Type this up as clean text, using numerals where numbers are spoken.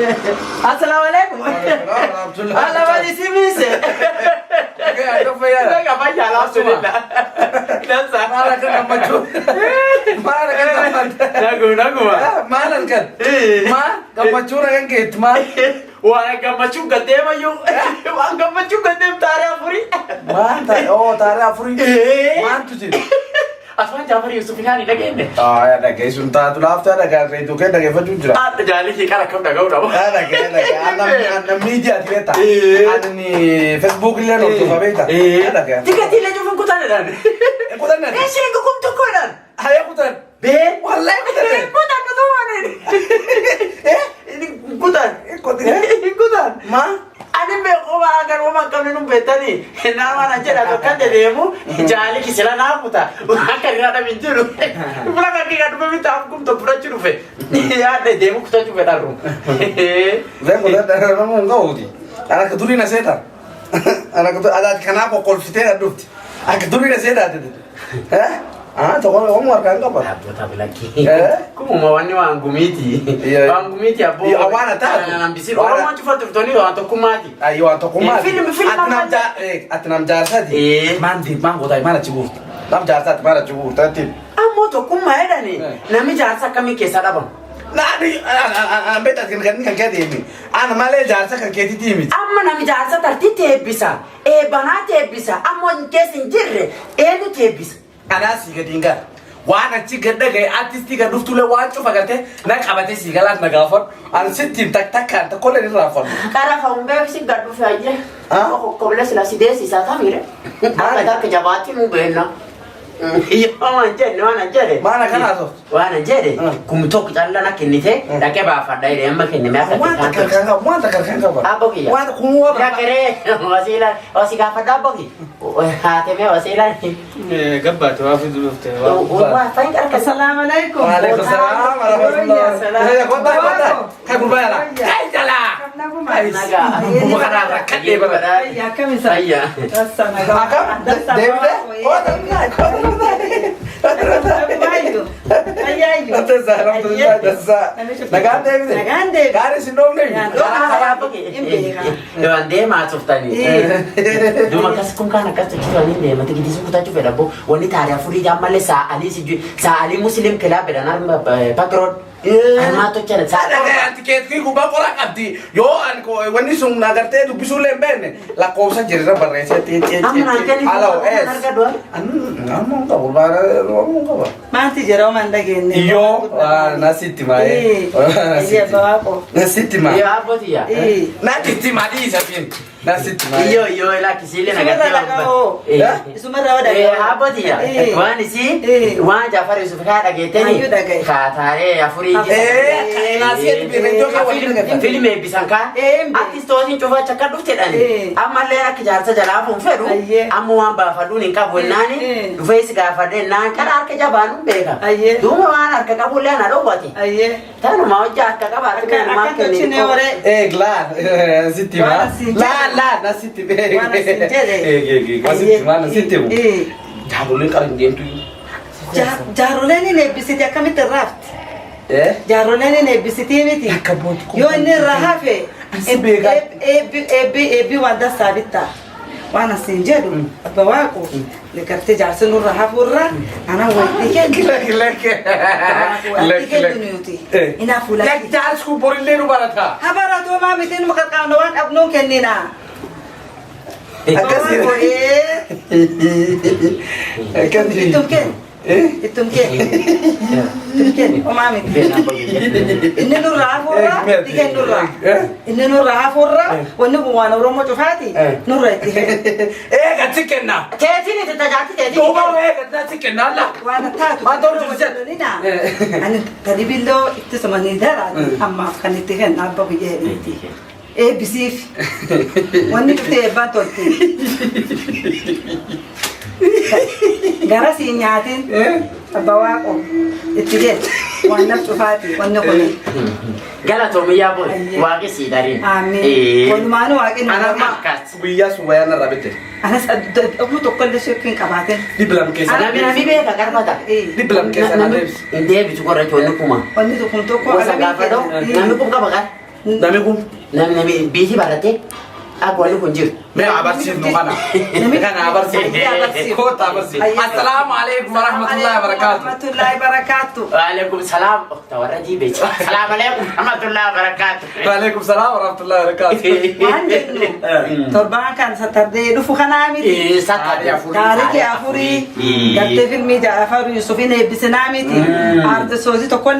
Assalamu alaikum. Alla bali simise. Naga fayyaa, alhamdulillah. Dansa. Maal akka gammachuu? Maal akka gammachuu? Naguma naguma. Maal halkan? Maal gammachuu ragan keetti maal? Waan gammachuu gaddeemayyuu. Waan gammachuu gaddeem taaree afurii. Maal ta'e? Oo, taaree afurii. Maaltu jira? Asmaan Jaafar Yusuf kaan hin dhageenye. Yaa dhageessuun taatu laaftaa dhagaa reetu kee dhageeffachuu jira. Haadha jaalii kee qara akkam dhaga'uu dhabu. Yaa dhagee dhagee annan miidiyaati beektaa. Ani Facebook illee hordofa beektaa. Yaa dhagee. Tikeetii illee cufuun kutaan jedhan. Kutan nati. Isheen gukum tokko jedhan. Hayya kutan. Bee. Wallahi kutan. Kutan osoo waan kutan. Kutan. Ma? Ani beeku waan agar waan qabne nu beektanii naa waan jedha tokko deemu jaali kisila naa kuta akka irraa dhabin jiru. Bula kan kee kan dhufe bitaaf kumto fudhachuu dhufe yaadde deemu kutachuu fedharru. Leen kutan nama hin qabuuti. Ana akka durii na seeta. Ana akka adaati kanaaf kokkolfitee na dhufti. Akka durii na seetaate. Eh? Ah, tokko homu harkaan qaba. Abboota bilakkii. Eh? Kumuma wanni waan gumiiti. Iya. Waan gumiiti abboo. Iya, waan ataatu. Hambisiin Waan- Oromoon cufa turtanii waan tokkummaati. Ayi waan tokkummaati. Film film Ati nam jaa ati nam jaarsaati. Eh. Maan deem maan gootaa maal achi buufta? Nam jaarsaati maal achi buufta ati? Ammoo tokkummaa jedhani Eh. namni jaarsa akkamii keessaa dhabamu? Naani an beektaa kan kan kee deemi. Ana malee jaarsa kan keetitii miti. Amma namni jaarsa tartiitti eebbisa. Eebbanaatti eebbisa. Ammoo hin keessa hin jirre eenyutti eebbisa? Anaa sii gadi hin gara. Waan achi gad dhagaye artistii gad dhuftullee waan cufa gartee na qabatee sii galaas na gaafadhu. Ani sitti tak takkaan tokkollee irraa raafadhu. Qara kan beeksi gad dhufe ayyee. Ah? Kokkoble sila si deessisaa tamire. Akka takka jabaatti nu beenna. Yoo waan jenne waan jedhe. Maal akkana haasoftu? Waan jedhe Ah. kum tokko calla na kennite dhaqee baafadha jedhe amma kennime akka Waan takka harkaan qaba. Waan takka harkaan qaba. Abbo kiyya. Waan kun waan Dhaqee wasiila wasi gaafadha abbo kiyya. Haateme wasiila. Gabbaate waa fiduu dhufte. Waa fayin qarqar. Assalamu alaikum. Waalaikum salaam wa rahmatullah. Kottaa kottaa. Kai gurbaa yala. Kai jalaa. Nagaa. Dubbuma kanaa rakkadhee bara. Ayya, akkam isa? Ayya. Dassa nagaa. Akkam? Dassa Deebitee? Kottaa kottaa. Ayyo. Ayya, ayyo. Dansa alhamdulillah dansa. Nagaan deebite? Nagaan deebite. Gaarii sin dhoofne? Hin beekaa. Waan deemaa turtanii. Duuba akkas kun kaan akkas jechuun deema tikiti sun kutachuu fedha boo wanni taaree afurii ammallee sa'alii si sa'alii muslim kilaa fedhan harma patroon. Armaa tochaa sa'a. Tikeetii gubbaa qoraa qabdi. Yoo ani wanni sun agartee dubbisuullee hin beekne lakkoofsa jirra barreessee. Amma naan kenni Aloo ees. argadhu. Amma hin qabu amma hin qaba. Maanti jira waan dhageenye. Iyyoo nasitti maayee. Ayya bawaaqo. Nasitti maa. Yoo abbootiya. Nasitti maa dhiisa fiin. Nasitti maa. Iyyoo iyyoo lakkisiilee Isumarra nagartee dhaga'oo. Isumarra dhaga'oo. Abbootiya waan isii waan Jaafar Yusuf kaa dhageetteni Hayyuu dhagaye. kaa taaree afurii. Fiilmi eebbisan kaa artistootiin cufacha akka dhufte dhani ammallee akka jaarsa jalaa fuun fedhu amma waan baafadhuun hin qabu ennaani dhufee si gaafadhe ennaan qara harka jabaanuun beeka. Duuba waan harka qabullee na dhowwate. Tanuma hojja harka qabaatu Akka tolchine horee. Eeg laa nasitti maa. Laa laa nasitti. Waan asiin jedhe. Eeg eeg eeg nasitti maa nasitti moo. Jaaroleen qara hin deemtu. Jaaroleen hin eebbisiti akkamitti irraa hafti? Eh? Jaaroleen hin eebbisitii miti. Akka bootu Yoo inni irraa hafe Asi beekaa. eebbi eebbi eebbi waan dassaa bittaa. Waan asiin jedhu abba waaqu gartee jaarsi nurra hafuurra ana waytii kennu. Kila kila Waytii kennu nuti. Inaafuu lakki. Jaarsi kun borillee nu barata. Habaratoo maa miti nu qarqaarna waan dhabnuun kennina. Akkasii. Akkasii. Ittum kenni. Ittum kenni. Ittum kenni. Homaa miti. Inni nurraa hafuurra itti kennurra. Inni nurraa hafuurra wanni kun waan Oromoo cufaati nurra itti kennu. Eega achi kenna. Teetiin itti tajaajilti teetiin. Duuba eega achi kenna alla. Waan taatu. Waan ta'u jiru jedhe. Ani tani billoo itti sumanii dara ammaaf kan itti kenna abba guyyaa eebbisiif. Wanni dhuftee eebbaan tolti. Gara siin nyaatin abba waaqo itti jedhe waan naf cufaati wanni kun. Galatoomi yaa boy waaqi sii dariin. Amiin. Walumaanuu waaqni nu Ana godhe. Akkas. Guyyaa sun wayaan irraa bitte. Anas dhuguu tokkollee shakkiin qabaatin. 200 keessa. Namni namni beeka garbata. 200 keessa na deebisi. Hin deebisu qorra wanni kuma. Wanni tokko tokko Gosa gaafa dhoo namni kun qaba qara. Namni kun Namni namni biyyi barate akka wanni kun jiru. Mee abarsiifnu kana. Kana abarsiifnu. Koota abarsiifnu. Assalaamu alaikum warahmatullahi wabarakatuh. Warahmatullahi wabarakatuh. Waalaikum salaam. Tawarra jiibe. Salaam alaikum warahmatullahi wabarakatuh. Waalaikum salaam warahmatullahi wabarakatuh. Waan jennu torbaan kan Saturday dhufu kanaa miti. Saturday afurii. Taarikii afurii gartee filmii Jaafaru Yusufiin eebbisinaa miti. Artistooti tokko.